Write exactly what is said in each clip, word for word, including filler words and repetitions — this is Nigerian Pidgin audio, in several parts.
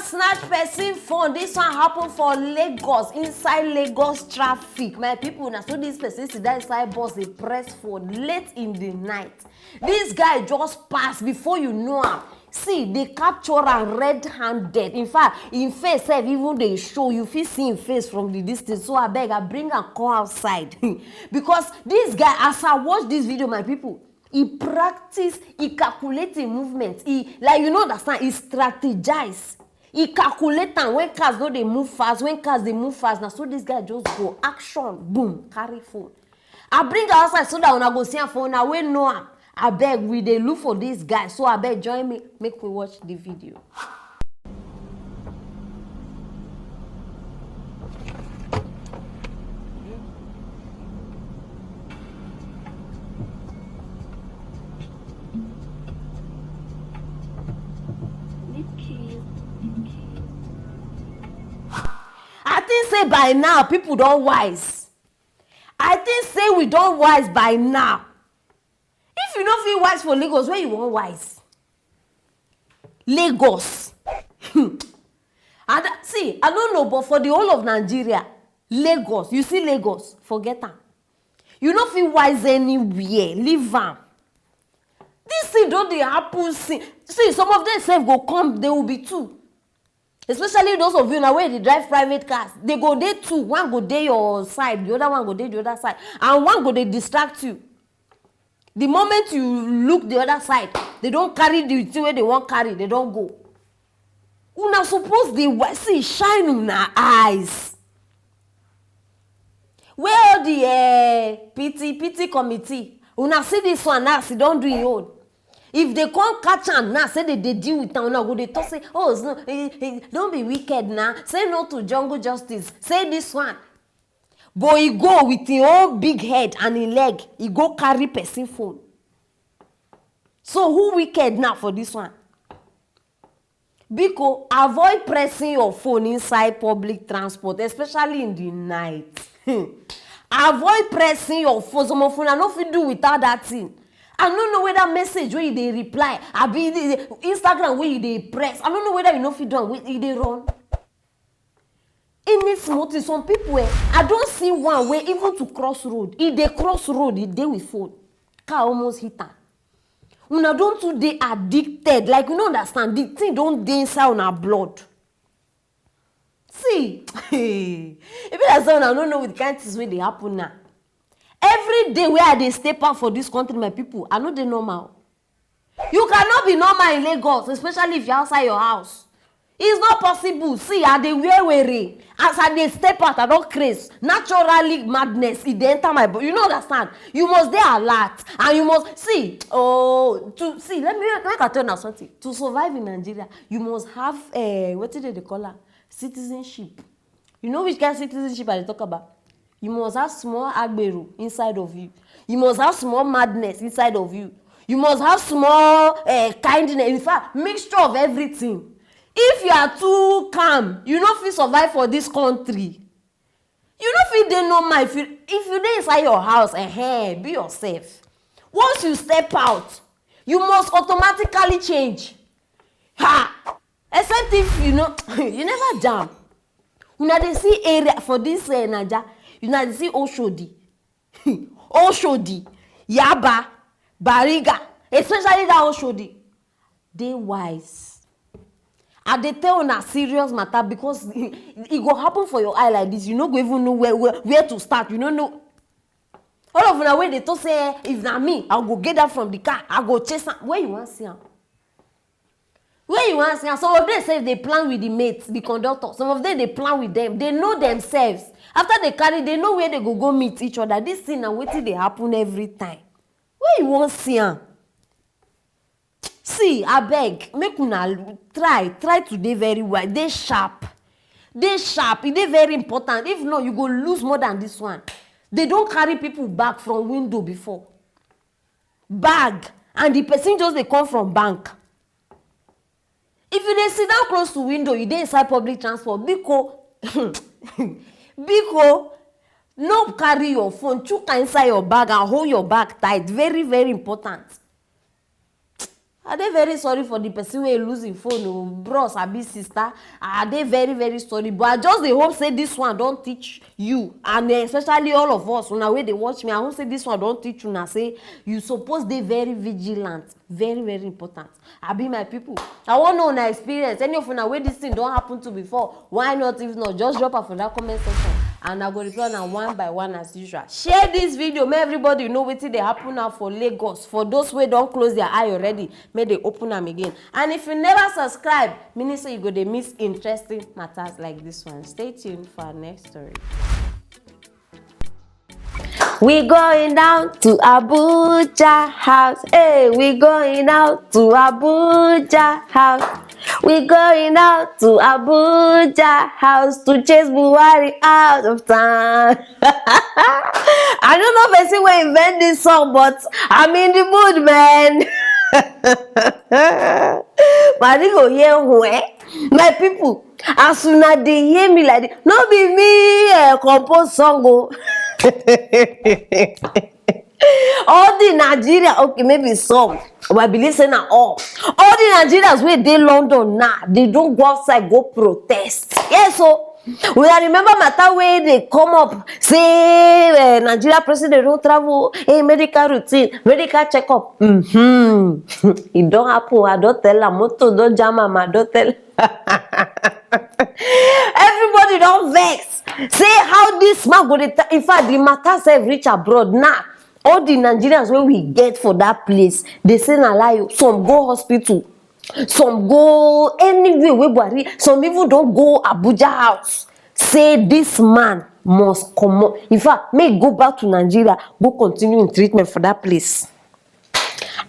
Snatch person phone. This one happen for Lagos, inside Lagos traffic. My people, na so this person sit down inside bus dey press phone late in the night. This guy just pass, before you know am, see, they capture am red-handed. In fact, im face sef even dey show. You fit see im face from the distance. So abeg, I bring am come outside because this guy, as I watch this video, my people, he practice, he calculate im movement, he, like, you no understand, he strategize, he calculate am. When cars no dey move fast, when cars dey move fast, na so this guy just go action, boom, carry phone. I bring am outside so that una go see am. For una wey know am, abeg, we dey look for this guy, so abeg, join me, make we watch the video. I think say by now people don wise. I think say we don wise by now. If you no fit wise for Lagos, where you wan wise? Lagos. And see, I no know, but for the whole of Nigeria, Lagos, you see Lagos, forget am. You no fit wise anywhere, leave am. This thing don dey happen since. See, some of them sef go come, they will be two. Especially those of you now wey dey drive private cars, they go dey two. One go dey your side, the other one go dey the other side, and one go dey distract you. The moment you look the other side, they don carry the thing wey they wan carry, they don go. Una suppose dey wa-, see, shine una eyes. Where all the, eh, pity, pity committee? Una see this one now, sit down do your own. If they come catch am now, say they dey deal with am, una go dey talk say, "Oh, it's no, eh, eh, don't be wicked now. Say no to jungle justice. Say this one." But he go with him own big head and him leg, he go carry person phone. So who wicked now for this one? Biko, avoid pressing your phone inside public transport, especially in the night. Avoid pressing your phone. Some of una no fit do without that thing. I no know whether message wey you dey reply, abi the Instagram wey you dey press, I no know whether you no fit do am, wey you dey run. Any small thing, some people, eh, I don see one wey even to cross road, e dey cross road, e dey with phone. Car almost hit am. Una don too dey addicted, like, you no understand, the thing don dey inside una blood. See, e be like say una no know with the kind things wey dey happen now. Every day wey I dey step out for this country, my people, I no dey normal. You cannot be normal in Lagos, especially if you're outside your house. It's not possible. See, I dey wear were. As I dey step out, I don craze. Naturally, madness, e dey enter my body. You no understand. You must dey alert, and you must see. Oh, to see, let me, make I tell you something. To survive in Nigeria, you must have, eh, wetin dem dey call am? Citizenship. You know which kind citizenship I dey talk about? You must have small agbero inside of you. You must have small madness inside of you. You must have small, eh, kindness. In fact, mixture of everything. If you are too calm, you no fit survive for this country. You no fit dey normal if you, if you dey inside your house, eh, be yourself. Once you step out, you must automatically change. Ha! Except if you know, you never jam. Una dey see area for this, eh, Naija. Una dey see Oshodi, Oshodi, Yaba, Bariga, especially that Oshodi. Dey wise. I dey tell una serious matter because e, e go happen for your eye like this. You no go even know where, where, where to start. You no know. All of una wey dey talk say, "Eh, if na me, I go get down from the car, I go chase am." Where you wan see am? Where you wan see am? Some of them sef dey plan with the mates, the conductor. Some of them dey plan with them. They know themselves. After they carry, they know where they go go meet each other. This thing na wetin dey happen every time. Where you wan see am? See, abeg, make una l-, try, try to dey very wise, dey sharp. Dey sharp, e dey very important. If not, you go lose more than this one. They don carry people back from window before. Bag, and the person just dey come from bank. If you dey sit down close to window, you dey inside public transport, biko, biko, no carry your phone, chuka inside your bag and hold your bag tight. Very, very important. I dey very sorry for the person wey lose im phone o, bros abi sister. I dey very very sorry, but I just dey hope say this one don teach you, and eh, especially all of us una wey dey watch me. I hope say this one don teach una say you suppose dey very vigilant, very very important. Abi my people, I wan know una experience. Any of una wey this thing don happen to before, why not? If not, just drop am for that comment section, and I go reply una one by one as usual. Share this video, make everybody know wetin dey happen now for Lagos. For those wey don close their eye already, make they open am again. And if you never subscribe, meaning say you go dey miss interesting matters like this one. Stay tuned for our next story. We going down to Abuja house. Hey, we going out to Abuja house. We going out to Abuja house to chase Buhari out of town. I don't know if I see where invent this song, but I'm in the mood, man. But you go hear who, eh? My people, as una dey hear me like this, no be me eh, compose song o. All the Nigeria, okay, maybe some, but I believe say na all. All the Nigerians wey dey London now, they don go outside go protest. Yes, so we are remember matter wey dey come up say uh, Nigeria president don travel, hey, medical routine, medical checkup. Mm-hmm. It don happen. I don tell am, motor don jam am. I don tell. Everybody don vex. Say how this man go dey. In fact, the matter sef reach abroad now. All the Nigerians wey we get for that place, they say na lie o. Some go hospital, some go anywhere wey Buhari, some even don go Abuja house. Say this man must comot. In fact, make e go back to Nigeria, go continue im treatment for that place.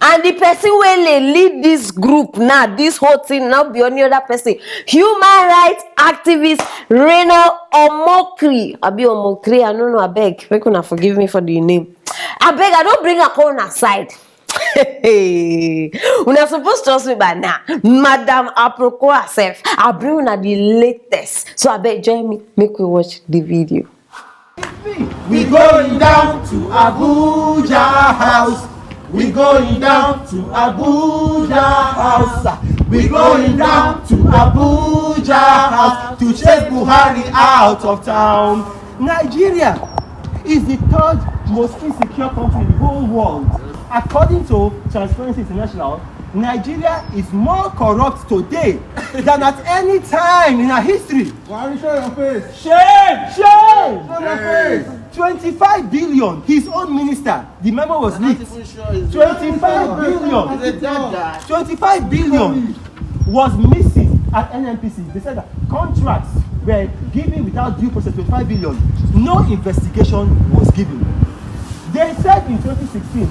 And the person wey dey lead this group now, this whole thing, now be only other person. Human rights activist Reno Omokri. Abi Omokri, I don't know, I beg. Make una forgive me for the name. I beg, I don't bring her on her side. Una suppose trust me by now. Madam Aproko herself, I bring una the latest. So I beg, join me, make we watch the video. We going down to Abuja house. We going down to Abuja house. We going down to Abuja house to chase Buhari out of town. Nigeria is the third most insecure country in the whole world. According to Transparency International, Nigeria is more corrupt today than at any time in our history. Buhari, show your face. Shame! Shame! Show your face. Twenty-five billion, his own minister, the memo was leaked. Even sure it's Twenty-five billion, It's a dead guy. twenty-five billion was missing at N N P C. They said that contracts were given without due process, twenty-five billion. No investigation was given. They said in twenty sixteen,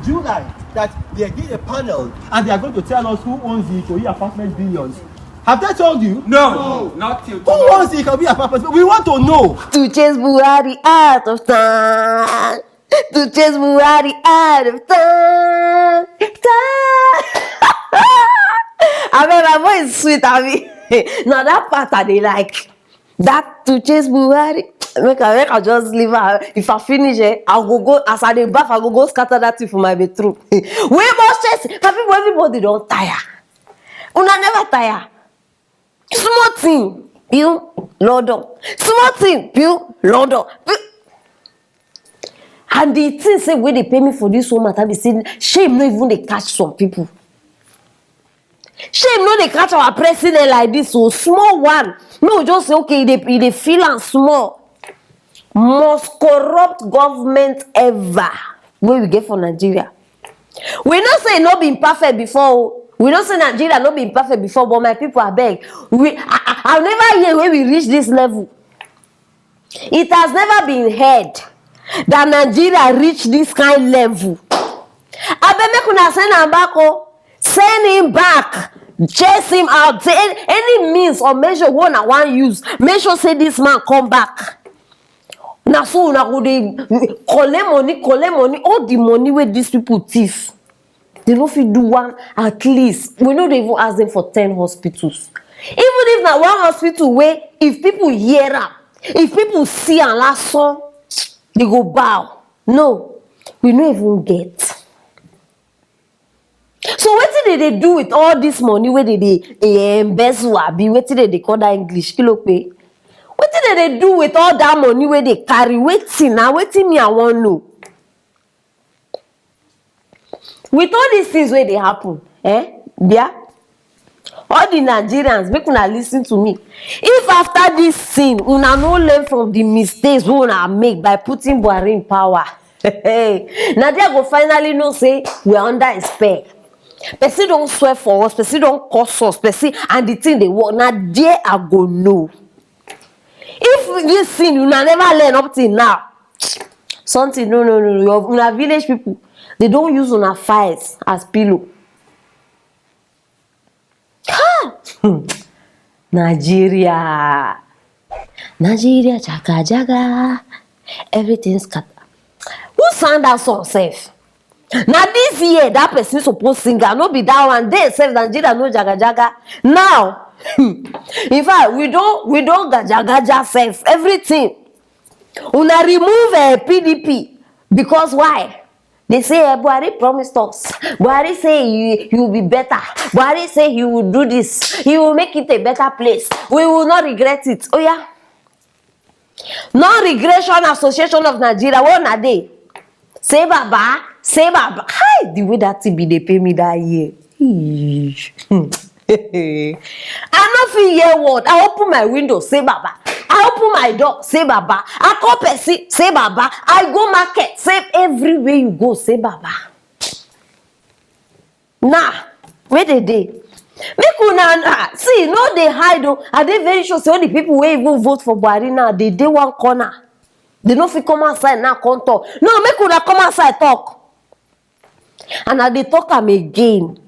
July, that they did a panel and they are going to tell us who owns the Ikoyi apartment billions. Have they told you? No, not till Who owns the Ikoyi apartment? We want to know. To chase Buhari out of town. To chase Buhari out of town. Town. I mean, my voice is sweet, I mean. Now that part I dey like. That to chase Buhari. Make I, make I just leave her. If I finish it, I go go as I dey baff, I go go scatter that thing for my bedroom. We must chase. My people, everybody don tire. Una never tire. Small thing, you London. Small thing, you London. And the thing say wey dey pay me for this whole matter be say shame no even dey catch some people. Shame no dey catch our president like this o, small one. No, just say okay, e dey e dey feel am small. Most corrupt government ever wey we get for Nigeria. We know say e no be perfect before o. We know say Nigeria no be perfect before, but my people, abeg, we I, I, I never hear wey we reach this level. It has never been heard that Nigeria reach this kind level. Abeg, make una send am back o. Send him back. Chase him out. Say any, any means or measure wey una wan use, make sure say this man come back. Na so una go dey collect money, collect money, all the money wey these people thief. They no fit do one at least. We no dey even ask them for ten hospitals. Even if na one hospital wey if people hear am, if people see am last song, they go bow. No, we no even get. So wetin They dey do with all this money wey they dey eh, embezzle, abi wetin they dey call that English, kí ló pé? Wetin they dey do with all that money wey they carry? Wetin na wetin me I wan know. With all these things wey dey happen, eh, bia, all the Nigerians, make una listen to me. If after this thing una no learn from the mistakes wey una make by putting Buhari in power, na there go finally know say we are under a spell. Person don swear for us, person don curse us, person, and the thing dey work. Na there I go know. If this thing una never learn up till now, something, no, no, no, no. Your, una village people, they don use una files as pillow. Ha! Nigeria, Nigeria, jaga jaga, everything scatter. Who sang that song sef? Na this year that person suppose sing am, no be that one. They sef, Nigeria no jaga jaga. Now, in fact, we don, we don gaja gaja sef, everything. Una remove eh, P D P because why? They say eh, Buhari promised us. Buhari say he, he will be better. Buhari say he will do this. He will make it a better place. We will not regret it. Oh yeah. Non-Regression Association of Nigeria, where una dey? Say baba, say baba. Hi, the way that thing be dey pay me that year. Eesh. I no fit hear word. I open my window, say baba. I open my door, say baba. I call person, say baba. I go market, say everywhere you go, say baba. Nah, where they dey? Make una ah, see, no dey hide o. I dey very sure say all the people wey even vote for Buhari now, they dey one corner. They no fit come outside now, come talk. No, make una come outside talk. And I dey talk am again.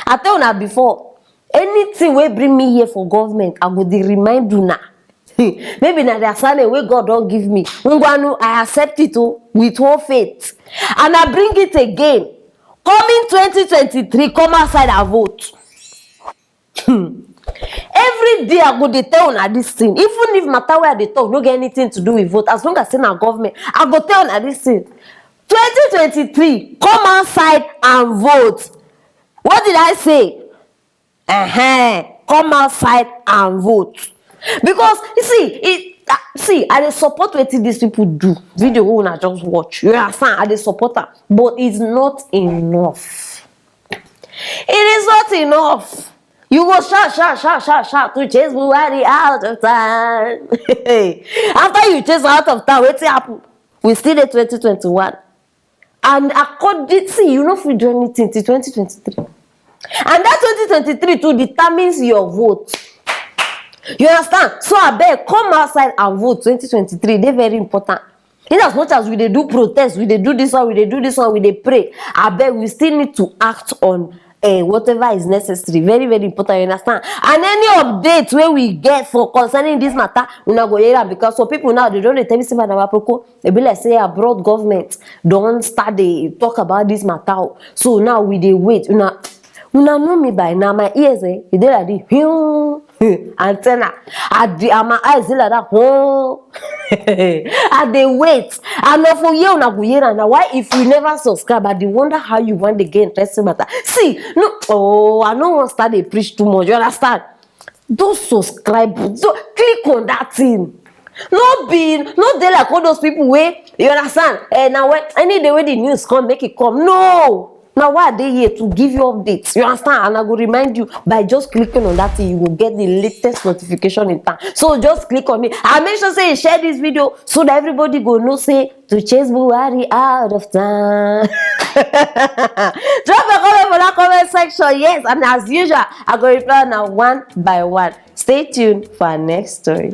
I tell una before, anything wey bring me here for government, I go dey remind una. Maybe na the assignment wey God don give me. Ngwanu, I accept it o, with whole faith. And I bring it again. Coming twenty twenty-three, come outside and vote. Hmm. Every day I go dey tell una this thing. Even if matter wey I dey talk no get anything to do with vote, as long as say na government, I go tell una this thing. Twenty twenty-three, come outside and vote. What did I say? Uh-huh. Come outside and vote. Because you see, it, ah, see, I dey support wetin these people do. Video wey una just watch, you understand? I dey support am, but it's not enough. It is not enough. You go shout, shout, shout, shout, shout to chase Buhari out of town. After you chase out of town, wetin happen? We still dey twenty twenty-one. And according, see, you no fit do anything till twenty twenty-three. And that twenty twenty-three too determines your vote. You understand? So abeg, come outside and vote twenty twenty-three. Dey very important. In as much as we dey do protest, we dey do this one, we dey do this one, we dey pray. Abeg, we still need to act on eh, whatever is necessary. Very, very important, you understand? And any update wey we get for concerning this matter, una go hear am, because some people now, they don dey tell me say, "Madam Aproko, e be like say abroad government don start dey talk about this matter o." So now we dey wait. Una, una know me by now. My ears, eh, e dey like this. Hmm. Antenna. I dey, and my eyes dey like that. Hmm. I dey wait. And na for here una go hear am. Na why, if you never subscribe, I dey wonder how you wan dey get interesting matter. See, no, oh, I no wan start dey preach too much. You understand? Don subscribe. Don click on that thing. No be, no dey like all those people wey, you understand? Eh, na when, any day wey the news come, make it come. No. Na why I dey here, to give you updates. You understand? And I go remind you by just clicking on that thing, you go get the latest notification in time. So just click on it. And make sure say you share this video so that everybody go know say to chase Buhari out of town. Drop a comment for that comment section. Yes, and as usual, I go reply now one by one. Stay tuned for our next story.